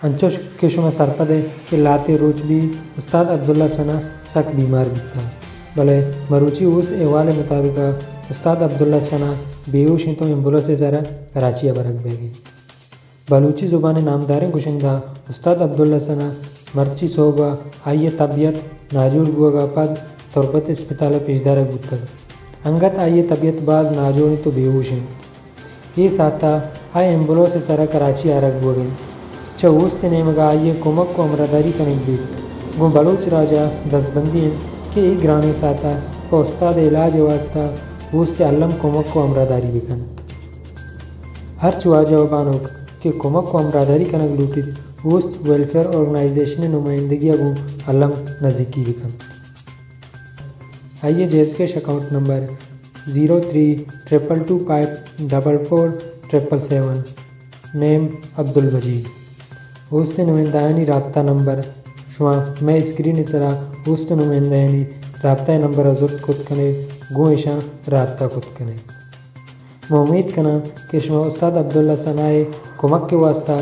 انچوش کہ شما سرپد ئے کہ لہتے روچ بی استاد عبداللہ ثنا سک بیمار بیتا، بلے مروچی اوست احوال مطابق استاد عبداللہ ثنا بے ہوش انت و ایمبولینس سرا کراچی ء برگ بیگ انت۔ بلوچی زبان ء نامداریں گشندہ استاد عبداللہ ثنا مرچی سہب ء آئی ء طبیعت ناجوڑ بوگ ء پد تربت اسپتال ء پیشدارگ بوتگ۔ انگت آئی ء طبیعت باز ناجوڑ انت و بے ہوش انت۔ اے ساعت ء آ ایمبولینس ء سرا کراچی آرگ بوگ انت۔ چہ اوست ء نیمگ ء آئی ء کمک و ہمراہداری کنگ بیت۔ گوں بلوچ راج ء دزبندی انت کہ اے گرانیں ساعت ء پہ استاد ء علاج ء واستہ اوست ء الم کمک و ہمراہداری بکنت۔ ہرچ واجہ و بانک کہ کمک و ہمراہداری کنگ لوٹیت، اوست ویلفیئر آرگنائزیشن ء نمائندگی ء گوں الم نزیکی بکنت۔ آئی ء JazzCash account number zero three triple two five double four triple seven, name Abdul Majid. اوست نمائندہانی رابطہ نمبر شما مئے اسکرین ء سرا اوست نمائندہانی رابطہ نمبر ء زرت کت کنے، گوں ایشاں رابطہ کت کنے۔ من امیت کناں کہ شما استاد عبداللہ ثنا ء کمک ء واستہ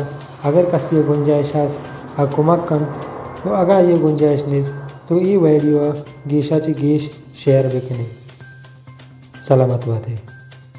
اگر کسی ء گنجائش است، آ کمک کنت، و اگاں آئی ء گنجائش نیست تو اے ویڈیو ء گیشا چہ گیش شیئر بکنے۔ سلامت باتے۔